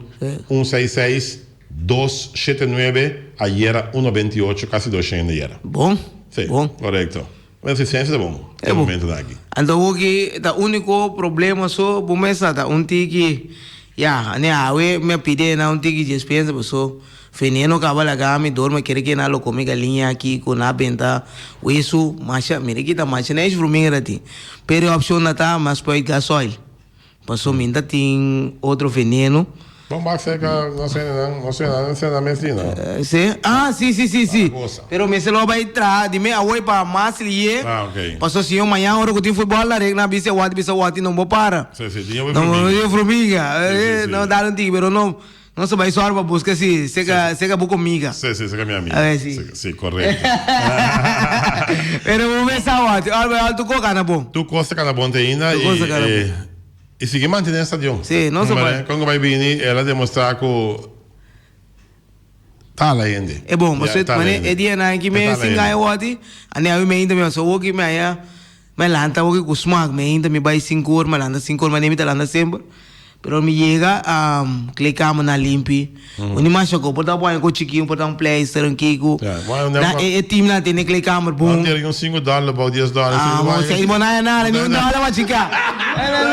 un seis seis, dos shete nuebe, ayera un 98, kasi dos shen ayera. Bon, Sí, bon. korekto. E asistencia ta bon E e bon. momentonan aki. Anto hoki ta unico problema so bo mester ta un tiki, ya, ne awe mi a pidi nan un tiki dispensa paso Veneno kaba laga mi dormi kere ke na lo come galiña aki ku na benta wesu masha mira kita masha nesh vruminga ta tin pero e opcion na ta mas spuit gasoil paso mi ta tin otro veneno. Bon bak seka no sena nan no sena nan sena mes di no. Se ah si si si si pero mester lo bai traha di me awor pa mas liye Ah ok. paso si yo mañan ora ku tin futbol la rek na bisa wati bisa wati no bo para Si si tin yo no vruminga. vruminga Si si si. no dal un tiki pero no No se bai sòru pa buska si seka seka bo komiga. Si, si, seka mi amiga. A ver, si. Seka, si, korekto. Pero bo mes sa wak, al bai al tu kos kana bon. Tu kos ta kana bon te ainda Tu kos ta kana bon. i sigui mantené e stadion. Si, no se bai. Kon ku bai bini el a demostrá ku ta hala hende. E bon, Ya, pasobra ta hala mane hende. e dianan aki E mi ta hala sin hende. gaya wòti, ane awe mi ainda mi a woki mi aya Mi a lanta hopi ku smak, mi ainda mi bai sinku or, mi a lanta sinku or, manera mi ta lanta semper. Pero mi yega kleedkamer nan limpi. Un di masha ku por ta baña ku chiki, por ta un pleister, un kiku. Nan e team nan tene kleedkamer bon. Nan tene un sinku dòler bou dies dòler. Ah, bo si bo no haya nada, ni un dòler pa chika. Nada,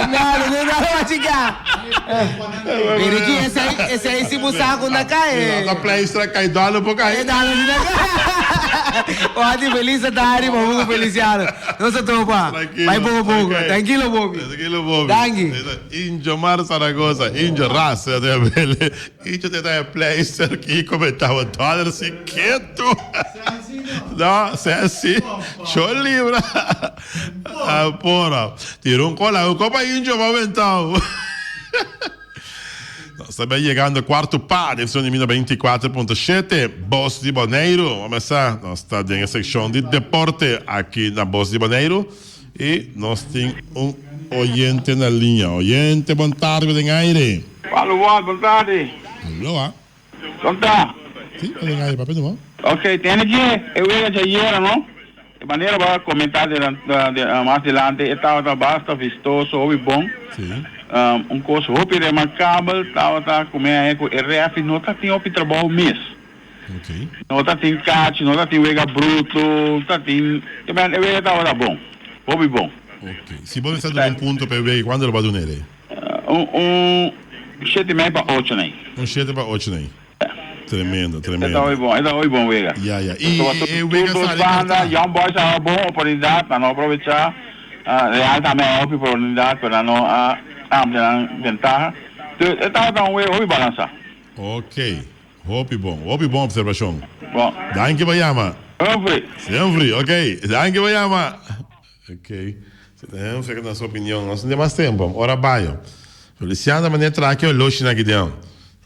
nada, ni un dòler pa chika. Pero ki esei, esei si bo sa ku na kai. Ta pleister a kai dòler por kai. E dòler si na kai. Wati feliz a tardi pa buku Feliciano. Nos a topa. Bai poko poko. Trankilo Bobi. Trankilo Bobi. Danki. Injo Mar Zaragoza, Injo Ras, Injo te ta e pleister ki komentaba dòler si ketu. No, sesi. Cho libra. Ah, pora. Tira un kola, un kopa Injo pa bentao. Nos ta bay yegando cuarto pa den son di 94.7 Bos di Boneiru. Bo mesa, nos ta den e seccion di deporte aki na Bos di Boneiru y nos tin un oyente na liña. Oyente, bon tarde, bo den aire. Alo, bon tarde. Aloha. Kon ta? Si, bo den aire, papia numa. Ok, tene dje e wega djayera no. E manera bo a comenta mas dilante e tabata basta vistoso, hopi bon. Si. Un cos hopi remarcabel tabata cu mi a haña cu e refi no ta tin hopi trabou mes. Ok. No ta tin cachi, no ta tin wega bruto, no ta tin, e wega tabata bon, hopi bon. Ok. Si bo mester duna un punto pa e wega, cuanto lo bo a duna ere? Un shete mei pa ocho nei. Un shete pa ocho nei. Tremendo, tremendo. E ta hoy bon, e ta hoy bon wega. Ya, ya. Y e wega Tur dos banda, Young Boys a bon oportunidad, nan no aprovecha. Real tambe a hopi oportunidad, pero nan no a amplia nan ventaha. Dus e tabata un wega hopi balansa. Ok. Hopi bon, hopi bon observacion. Bon. Danki pa yama. Humphrey. Humphrey, ok. Danki pa yama. Ok, si ta Humphrey ku ta su opinion, nos no tin mas tempo, ora bayo. Feliciano manera traha ki oloshi na Gideon.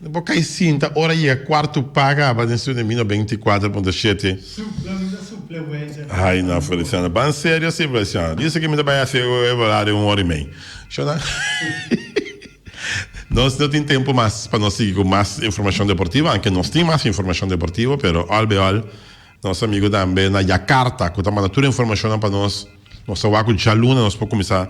No por kai sinta ora yega kuartu pa kaba den studio mi 94.7. Supla, mi ta supla wense. Ai no Feliciano, ban serio si Feliciano. Dice ki mi ta bai hasi e horario un ora i mei. Shona. Nos no tin tempo mas pa nos sigui ku mas informashon deportivo, anke nos tin mas informashon deportivo, pero al be al Nos amigo tambe na Jakarta cu ta manda tur e informacionnan pa nos. Nos ta wak cu djaluna nos por cuminsa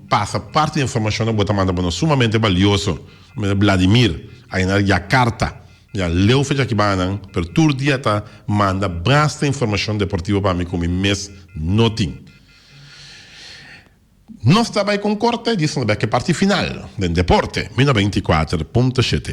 pasa parti di e informacionnan cu bo ta manda pa nos sumamente balioso. Vladimir ay na Jakarta. Ya leu fecha aki banan pero tur dia ta manda basta informacion deportivo pa mi cu mi mes no tin. Nos ta bay con corte di esnan ta bay cu e parti final den deporte mi 94.7.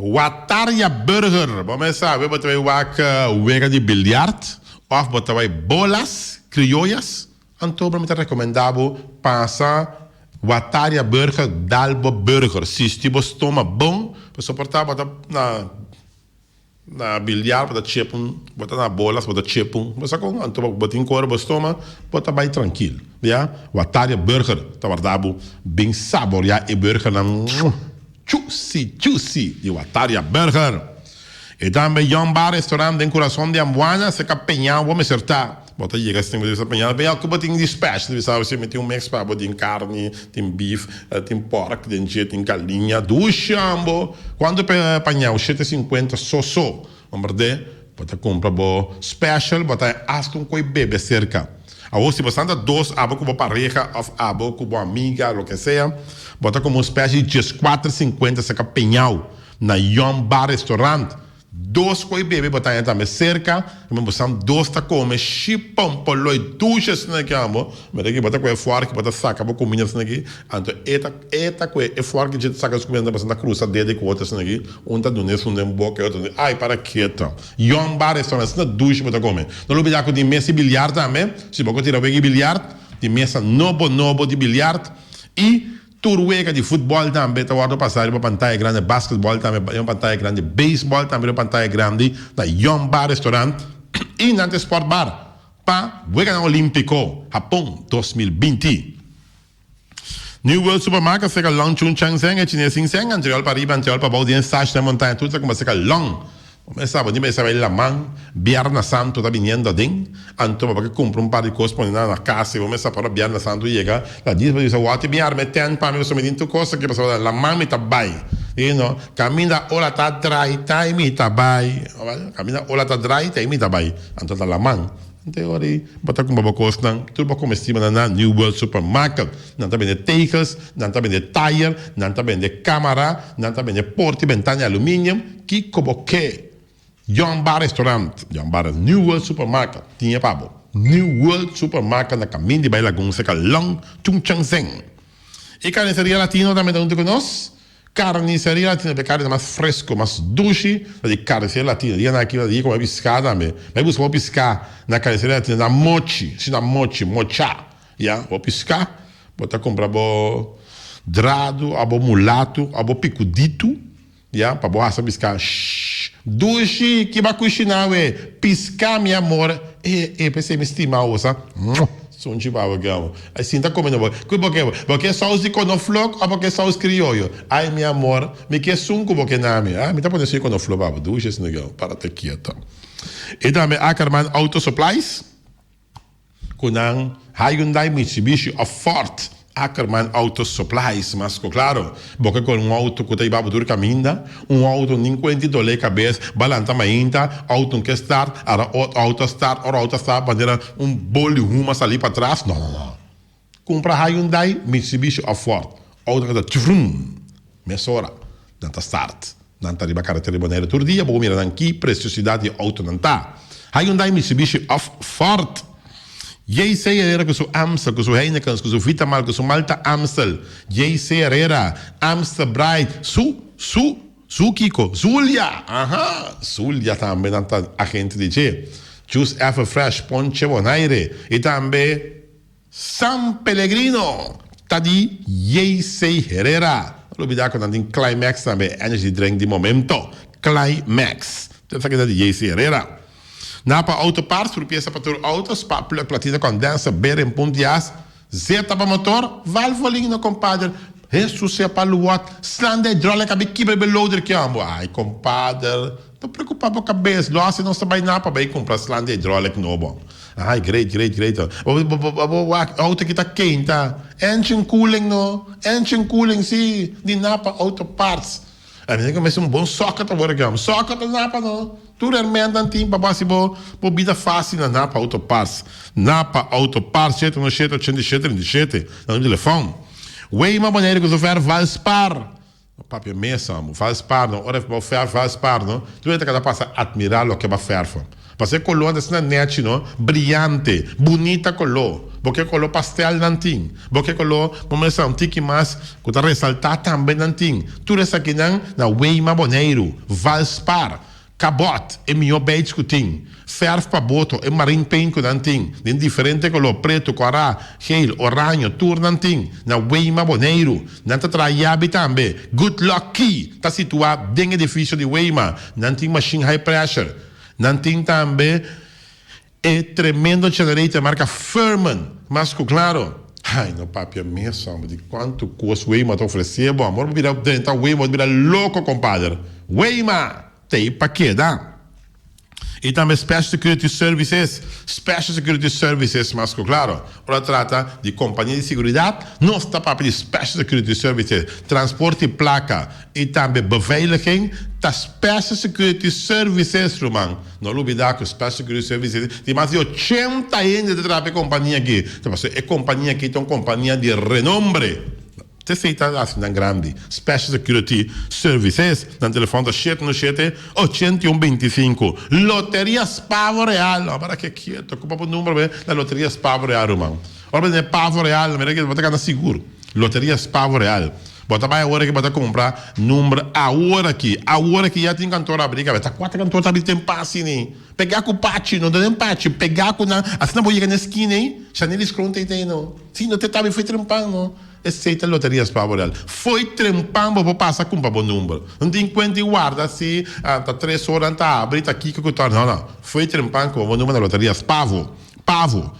Wataria Burger, bo mes sa, bo ta bay wak wega di biljart of bo ta bay bolas crioyas, anto mi ta recomenda bo pasa Wataria Burger dal bo burger sisti bo stoma bon pa soporta bo ta na na biliar bo ta chepun bo ta na bolas bo ta chepun bo sa kon anto bo tin kore bo stoma bo ta bai trankil ya Wataria Burger ta warda bo bin saboria e burgernan juicy juicy di Wataria Burger e tambe Young Bar Restaurant den kurason di Ambuana serka Peña bo mester ta. Bo ta yega sin bo ta bisa Peña, Peña ku bo tin di special? Bisa bo si mi tin un mix pa bo, tin carni, tin beef, tin pork den dje, tin galiña, dushi ambo. Cuanto pa Paña? Shete cincuenta so so. Hombre, bo ta cumpra bo special, bo ta hasta un coy bebe cerca. Awor si bo sta dos, abo cu bo pareha of abo cu bo amiga, loke sea, bo ta cumpra un special di diescuater cincuenta cerca Peñao na Yom Bar Restaurant. Dos koe bebe bo ta haña tambe serka, mi bo san dos ta kome shi pompoloi dushi asina aki amo, mira aki bo ta koe forki bo ta saka bo kuminda asina aki, anto e ta e ta koe e forki dje ta saka su kuminda bo san ta krusa dede ku otro asina aki, un ta duna esun den boka e otro ta ay para keto. Yon bar restaurant asina dushi bo ta kome. No lubida ku tin mesa di biliar tambe, si bo ke tira wega di biliar tin mesa nobo nobo di biliar i. Tur wega di futbòl tambe ta wòrdu pasá riba pantaya grandi, basketbòl tambe riba pantaya grandi, beisbòl tambe riba pantaya grandi na Yon Bar Restaurant i Nante Sport Bar pa Weganan Olímpiko Hapon 2020. New World Supermarket serka Long Chun Chang Seng, e chines sin seng, anterior pa riba, anterior pa bou, den Sash den montaña tur ta kuma serka Long. Bo mester sa, bo tin mester bai laman, Bierna Santu ta biniendo aden, anto bo ke kumpra un par di kos pone nan na kas, i bo mester sa por ora Bierna Santu yega, la dis bo bisa, Wòlti bin arma e tènt pa mi, pasobra mi tin tur kos aki, pasobra laman mi ta bai. You know, kaminda ola ta drai, ta ei mi ta bai. Kaminda ola ta drai, ta ei mi ta bai. Anto ta laman. Anto e ora ei bo ta kumpra bo kosnan, tur bo komestibelnan na New World Supermarket. Nan ta bende tegels, nan ta bende tayer, nan ta bende kamara, nan ta bende porta i bentana di aluminium. Kiko bo ke? Young Bar Restaurant, Young Bar New World Supermarket tin e pa bo. New World Supermarket na kamin di bai Lagun serka Long Chung Cheng Seng. E Carniceria Latino tambe ta huntu ku nos. Carniceria Latino pa e carni ta mas fresco, mas dushi ta di Carniceria Latino. Dia nan aki ta di come pisca tambe. Bai busca bo pisca na Carniceria Latino na mochi, si na mochi, mocha. Ya, bo pisca, bo ta cumpra bo drado, abo mulato, abo picuditu. Ya, pa bo hasa bisca shhh. Dushi, ki bo a kushiná we? Piská, mi amor. E, e, p'esei mi stima bo, sa. Mwah! Sunchi pa bo gamo. Ai sinta kome no bo. Ku bo ke? Bo ke sous di konoflok òf bo ke sous krioyo? Ai, mi amor, mi ke esun ku bo ke na mi. Ah, mi ta pone esun di konoflok pa bo. Dushi esei no gamo. Para te kieto. I tambe Ackerman Auto Supplies. Ku nan Hyundai, Mitsubishi òf Ford, Ackerman Auto Supplies, mas ku klaro, bo ke kore un outo ku ta hiba bo tur kaminda, un outo nin kuenti dolé kabes, ba lanta mainta, outo no ke start, ara outo a start, ora outo a start manera un bol di huma sali patras, no no no. Kumpra Hyundai, Mitsubishi òf Ford, outo ku ta tjvrum, mesora nan ta start. Nan ta riba karetera di Bonaire tur dia, bo por mira nan ki presiosidat di outonan ta. Hyundai, Mitsubishi òf Ford. JC Herrera ku su Amstel, ku su Heinekens, ku su Vitamal, ku su Malta Amstel. JC Herrera, Amstel Bright, su, su, su kiko? Zulia! Aha! Zulia tambe nan ta agente di dje. Juice Everfresh, Ponche Bonaire i tambe. San Pellegrino ta di JC Herrera. No lubida cu nan tin Climax tambe, energy drink di momento. Climax. Tur esaki ta di JC Herrera. Napa Auto Parts, tur pieza pa tur auto, spark plug, platina, condenser, bearing, puntias, zeta pa motor, Valvoline no compadre. Hesus sea pa luwat, slan de hydraulic abi kibra be loader ki ambo. Ay compadre, no preocupa bo cabes, lo haci nos ta bay Napa bay cumpra slan de hydraulic nobo. Ay great great great bo bo bo wak auto ki ta keinta engine cooling no engine cooling si di Napa Auto Parts a mi ta mester un bon socket awor aki socket ta Napa no tur hermentan tin pa bo hasi bo bo bida facil na Napa Auto Parts Napa Auto Parts shete uno shete ochenta i shete trinta i shete na numero telefon Weima Bonaire ku su ver Valspar. No papia mes amo. Valspar no, ora bo ferf valspar no, tur hende ta kada pasa admira loke bo a ferfa. Pasobra e kolor ta asina nechi no, briyante, bunita kolor. Bo ke kolor pastel nan tin, bo ke kolor bo mester un tiki mas ku ta resalta tambe nan tin. Tur esakinan na Weima Boneiru, Valspar. Kabòt, e mihó beits ku tin. Fèrf pa boto, e marine paint ku nan tin, den diferente koló, pretu, kòrá, geel, oraño, tur nan tin. Na Weima, Boneiru. Nan ta traha yabi tambe. Good Luck Key ta situá den edifisio di Weima. Nan tin mashin high pressure. Nan tin tambe e tremendo generator marka Furman. Mas ku klaro. Ai, no papia mes, homber, di kuantu kos Weima ta ofresé bo. Amor, bo bira drenta Weima, bo ta bira loko, kompader. Weima! T'ei pa keda. I tambe Special Security Services, Special Security Services, mas ku klaro, ora trata di kompania di seguridat, nos ta papia di Special Security Services. Transporte plaka i tambe beveiliging ta Special Security Services, ruman. No lubida ku Special Security Services tin mas di ochenta hende ta traha pa e kompania aki. Ta pasobra e kompania aki ta un kompania di renombre. Esei ta hasi nan grandi. Special Security Services, nan telefòn ta shete no shete, ochenta i un binti i sinku. Loteria Pavo Real, no para ke kieto, kupa bo number be na Loteria Pavo Real ruman. Ora bo tene Pavo Real, mira ke bo ta gana sigur. Loteria Pavo Real. Bo ta bai awor aki bo ta kumpra number awor aki. Awor aki ya tin kantor abri kabe. Ta kuater kantor ta abri ten pasi ni. Pega ku pachi, no ta den pachi, pega ku nan. Asina bo yega na e skina ei, Shanelis Kroon ta ei no. Si no te tabi foi trempan no. Esey ta Loterias Pavo Real. Fo'i trempan bo por pasa cumpra bo number. No tin cuenta y warda si ta tres ora nan ta abri, ta kico cu ta. No, no. Fo'i trempan cumpra bo number na Loterias Pavo. Pavo.